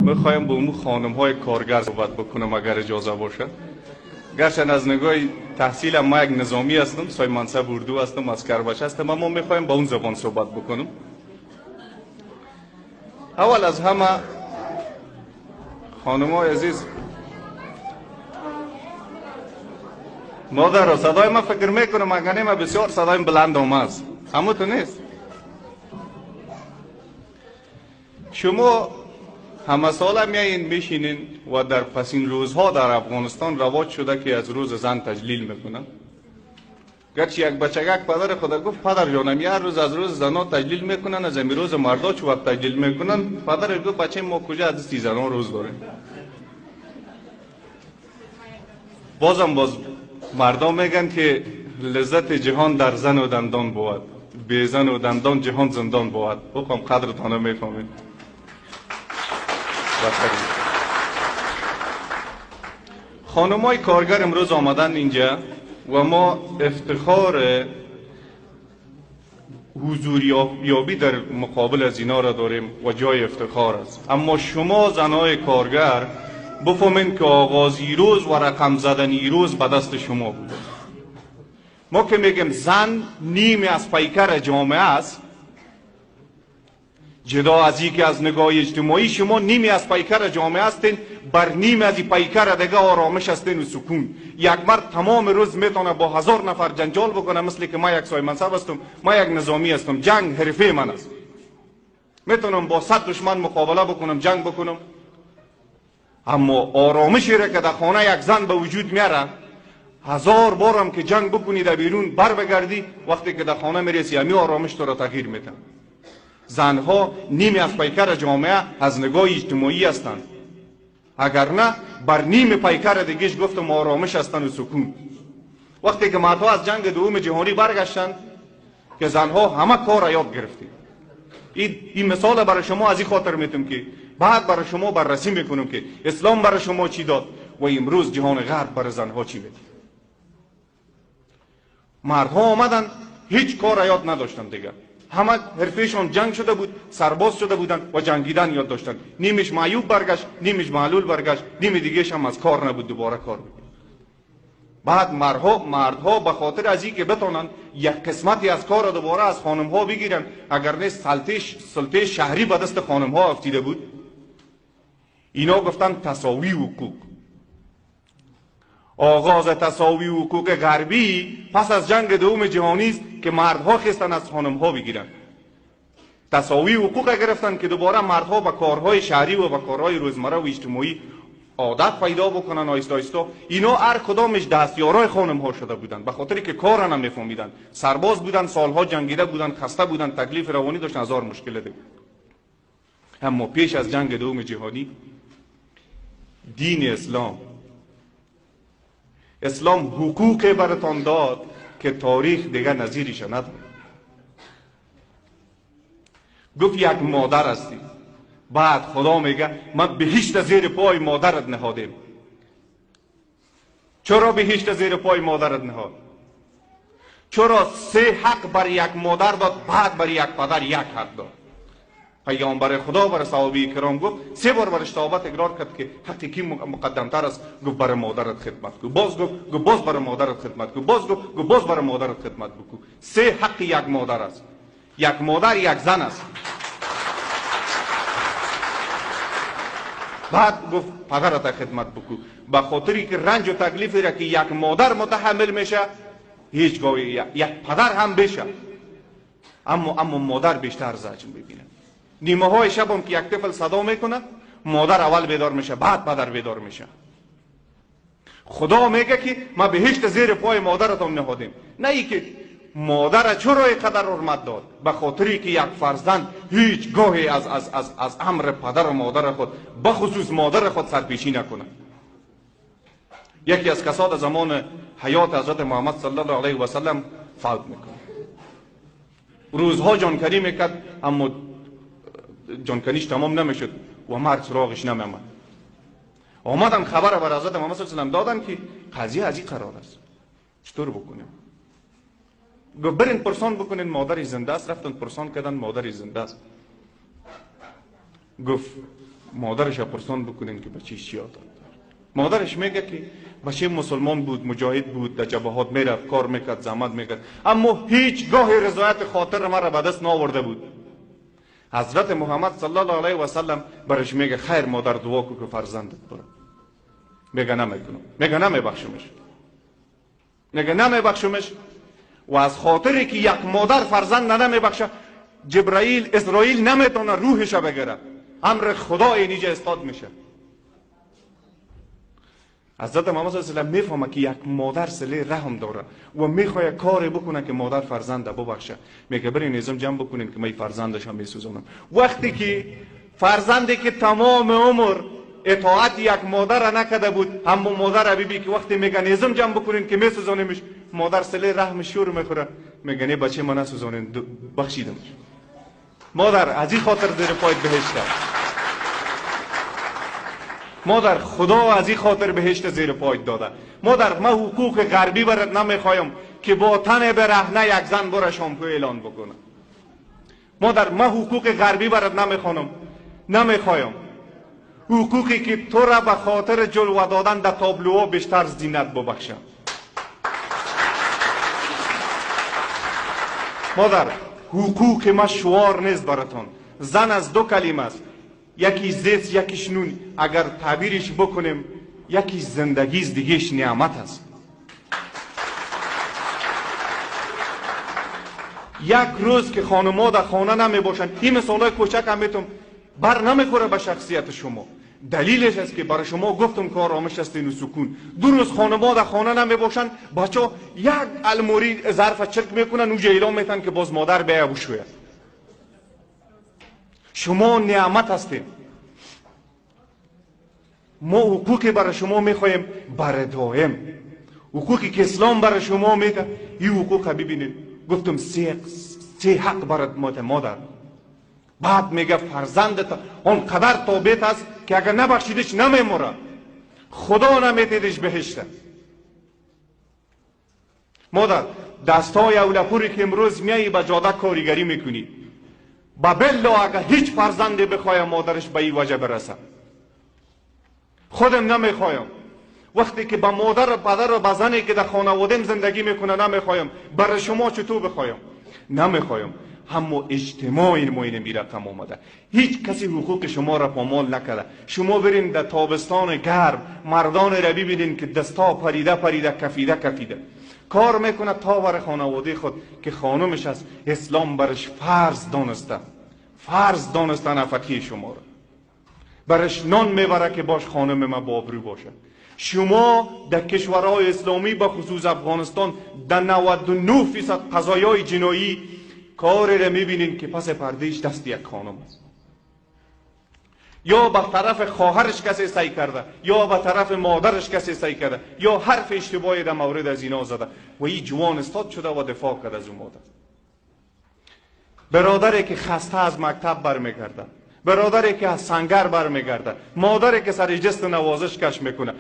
میخوایم با اون خانم های کارگر صحبت بکنم اگر اجازه باشد. گرچه از نگاه تحصیلم ما یک نظامی هستم، صاحب منصب اردو هستم، عسکر بچه هستم، اما میخوایم با اون زبان صحبت بکنم. اول از همه خانم های عزیز، مادر صدای ما فکر میکنم اگر نه بسیار صدایم بلند آمد، همون تو نیست. شما همه ساله میایین میشینین و در پسین روزها در افغانستان رواج شده که از روز زن تجلیل میکنن. گرچه یک بچگک پدر خدا گفت پدر جانم هر روز از روز زنا تجلیل میکنن، از این روز مردا چه وقت تجلیل میکنن؟ پدر گفت بچه ما کجا از سی زنا روز داره. بازم باز مردا میگن که لذت جهان در زن و دندان بود، بی زن و دندان جهان زندان بود. بخوام قدرتان میفهمید. خانمای کارگر امروز آمدن اینجا و ما افتخار حضور یابی در مقابل از اینا را داریم و جای افتخار است. اما شما زنای کارگر بفهمین که آغازی روز و رقم زدن روز به دست شما بوده. ما که میگیم زن نیمی از پیکر جامعه است، جدا از اینکه از نگاه اجتماعی شما نیمی از پیکر جامعه هستین، بر نیمی از این پیکر دیگه آرامش هستین و سکون. یک مرد تمام روز میتونه با 1000 نفر جنجال بکنه، مثل که ما یک صاحب منصب هستم، ما یک نظامی هستم، جنگ حرفه من است، میتونم با 100 دشمن مقابله بکنم، جنگ بکنم. اما آرامشی را که در خانه یک زن به وجود میاره، 1000 بارم که جنگ بکنی در بیرون بر بگردی، وقتی که در خانه میرسی همی آرامش تو را تغییر میده. زنها نیمی از پیکر جامعه از نگاه اجتماعی هستند، اگر نه بر نیم پیکر دیگهش گفتم آرامش هستند و سکون. وقتی که مردها از جنگ دوم جهانی برگشتند که زنها همه کار را یاد گرفتید. این مثال برای شما از این خاطر میتونم که بعد برای شما بررسی میکنم که اسلام برای شما چی داد و امروز جهان غرب برای زنها چی میده. مردها آمدن هیچ کار را یاد نداشتن دیگه، همه حرفهشون جنگ شده بود، سرباز شده بودن و جنگیدن یاد داشتن. نیمش معیوب برگشت، نیمش معلول برگشت، نیم دیگهش هم از کار نبود دوباره کار بگیره. بعد مردها به خاطر از اینکه بتونن یک قسمتی از کار را دوباره از خانم ها بگیرن، اگر نه سلطه شهری به دست خانم ها افتیده بود، اینا گفتن تساوی حقوق. آغاز تساوی حقوق غربی پس از جنگ دوم جهانی است که مردها خواستن از خانم ها بگیرن. تساوی حقوق گرفتن که دوباره مردها به کارهای شهری و به کارهای روزمره و اجتماعی عادت پیدا بکنن. آیستا آیستا اینا هر کدامش دستیارای خانم ها شده بودن، به خاطری که کار نمیفهمیدن، سرباز بودن، سالها جنگیده بودن، خسته بودن، تکلیف روانی داشتن، هزار مشکل دیگه. اما پیش از جنگ دوم جهانی دین اسلام حقوق براتان داد که تاریخ دیگه نظیرش نداره. گفت یک مادر هستی، بعد خدا میگه من بهشت زیر پای مادرت نهادیم. چرا بهشت زیر پای مادرت نهاد؟ چرا 3 حق بر یک مادر داد، بعد بر یک پدر 1 حق داد؟ پیامبر خدا بر صحابه کرام گفت، 3 بار برش صحابه تکرار کرد که حق کی مقدمتر است؟ گفت برای مادرت خدمت کو، باز گفت باز برای مادرت خدمت کو، باز گفت باز برای مادرت خدمت بکو. 3 حق یک مادر است. یک مادر یک زن است. بعد گفت پدرت خدمت بکو، به خاطری که رنج و تکلیفی را که یک مادر متحمل میشه هیچگاه یک پدر هم بشه، اما مادر بیشتر زجر میبینه. نیمه های شب هم که یک طفل صدا میکنه، مادر اول بیدار میشه، بعد پدر بیدار میشه. خدا میگه که ما بهشت زیر پای مادرتان نهادیم. نه ای که مادر چرا اینقدر حرمت داد؟ به خاطری که یک فرزند هیچ گاهی از از از از امر پدر و مادر خود، بخصوص مادر خود، سرپیچی نکنه. یکی از کسان زمان حیات حضرت محمد صلی الله علیه و سلم فوت میکنه. روزها جانکنی میکرد، اما جانکنیش تمام نمیشد و مرد سراغش نمیامد. آمدن خبر بر حضرت محمد صلی الله علیه و سلم دادن که قضیه از این قرار است، چطور بکنیم؟ گفت برین پرسان بکنین مادری زنده است. رفتن پرسان کردن مادری زنده است. گفت مادرش پرسان بکنین که بچه چی عادت داره. مادرش میگه که بچه مسلمان بود، مجاهد بود، در جبهات میرفت، کار میکرد، زحمت میکرد، اما هیچگاه رضایت خاطر مرا به دست نآورده بود. حضرت محمد صلی الله علیه و سلم برش میگه خیر مادر، دعا کو که فرزندت بره. میگه نمیکنم، میگه نمیبخشمش، میگه نمیبخشمش. و از خاطری که یک مادر فرزند نمیبخشه، جبرائیل اسرائیل نمیتونه روحش بگیره، امر خدا اینجا استاد میشه. حضرت محمد صلی الله علیه و سلم میفهمه که یک مادر صله رحم داره و میخواد کاری بکنه که مادر فرزند ببخشه. میگه برین نظام جمع بکنین که من فرزندش هم میسوزونم. وقتی که فرزندی که تمام عمر اطاعت یک مادر نکرده بود، اما مادر بیبی که وقتی میگه نظام جمع بکنین که میسوزونیمش، مادر صله رحم شور میخوره، میگه نه بچه من نسوزونین، بخشیدمش. مادر از این خاطر زیر پایت بهشت. مادر خدا از این خاطر بهشت زیر پایت داده. مادر من حقوق غربی برات نمیخوایم که با تن برهنه یک زن بره شامپو اعلان بکنه. مادر من حقوق غربی برات نمیخوانم، نمیخوایم. حقوقی که تو را به خاطر جلوه دادن در تابلوها بیشتر زینت ببخشم. مادر حقوق ما شعار نیست براتون. زن از دو کلمه است، یکی زیست یکیش نون. اگر تعبیرش بکنیم یکی زندگی است، دیگهش نعمت است. یک روز که خانم‌ها در خانه نمی باشند، این مثالای کوچک هم میتونم بر نمیخوره به شخصیت شما. دلیلش است که برای شما گفتم که آرامش است و سکون. دو روز خانم‌ها در خانه نمی باشند، بچه‌ها یک الموری ظرف چرک میکنن، اونجا اعلام میتن که باز مادر بیایه بشوید. شما نعمت هستید. ما حقوقی برای شما میخوایم برای دائم، حقوقی که اسلام برای شما میده، این حقوق ببینید. گفتم سه حق برای مادر. بعد میگه فرزندت آنقدر تابعت است که اگر نبخشیدش نمیموره، خدا نمیتیدش بهشته. مادر دستای اولپوری که امروز میایی به جاده کاریگری میکنی، با بلا اگر هیچ فرزندی بخوایم مادرش به این وجه برسه، خودم نمیخوایم. وقتی که با مادر و پدر و با زنی که در خانوادم زندگی میکنه نمیخوایم، برای شما چطور بخوایم؟ نمیخوایم. اما اجتماع ما این رقم آمده، هیچ کسی حقوق شما را پامال نکرده. شما برین در تابستان گرم مردان را ببینین که دستا پریده پریده کفیده کفیده کار میکنه تا بر خانواده خود که خانمش است. اسلام برش فرض دانسته، فرض دانسته نفقه شما را، برش نان میبره که باش خانم ما با آبرو باشه. شما در کشورهای اسلامی به خصوص افغانستان در 99% قضایای جنایی کاری را میبینین که پس پردهش دست یک خانم است، یا به طرف خواهرش کسی سعی کرده، یا به طرف مادرش کسی سعی کرده، یا حرف اشتباهی در مورد از اینا زده و این جوان استاد شده و دفاع کرده از اون مادر. برادری که خسته از مکتب برمیگرده، برادری که از سنگر برمیگرده، مادری که سر جست نوازش کش میکنه.